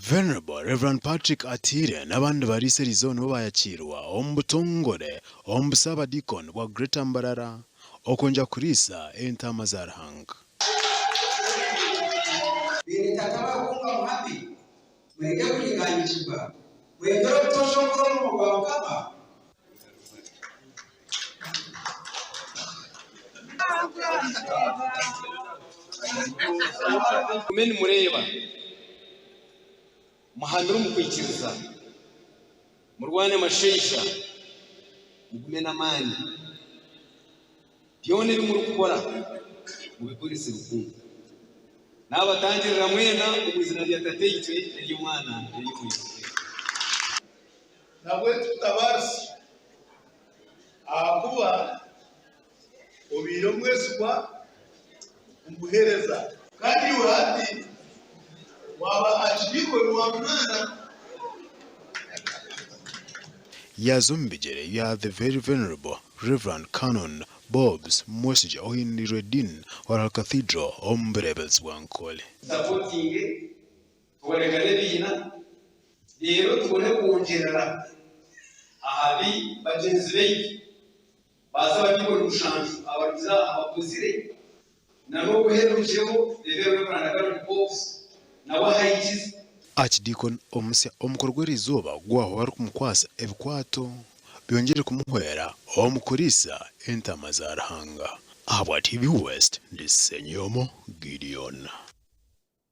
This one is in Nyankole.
Venerable Rev. Patrick Atiire n'abandi bariisa eriizooba nibo baayakiirwa omu butongore omu busaabadiikoni bwa Greater Mbarara okwongyera kuriisa entaama za Ruhanga. Beene Tata abakundwa muhame, mureke kunyiganyizibwa, mweyongyere obutoosha okukora omurimo gwa Mukama. Mugume nimureeba, muhamire omu kwikiriza, murwane mashaija, mugume n'amaani. Byona ebi murikukora, mubikorese rukundo. Naabatangirira mwena omu izina rya Tataitwe n'ery'Omwana n'ery'Omwoyo Orikwera. Nabwe tukutabaarisa, ahakuba obaire omwesigwa omu buheereza. Kandi iwe hati waaba Arkidiikoni wa munaana. Yaaza omu bigyere bya The Very Venerable Rev. Canon Bobbs Mwesigye ohinduirwe Dean wa Royal Cathedral omu bureebezi bwa Nkole. Tusapotinge Tworekane ebiina, reero tubone kwongyerera aha bi bagyenzi baitu ba Saabadiikoni mushanju abarugize aha bakozire, na n'oguhererukireho Rev. Canon Forbes nawe ahayikize. Archdeacon omusya omukoro gw'eriizooba gwahwa barikumukwasa ebikwato byongyere kumuhwera omu kuriisa entaama za Ruhanga. Ahabwa TV West, ndi Ssenyomo Gideon.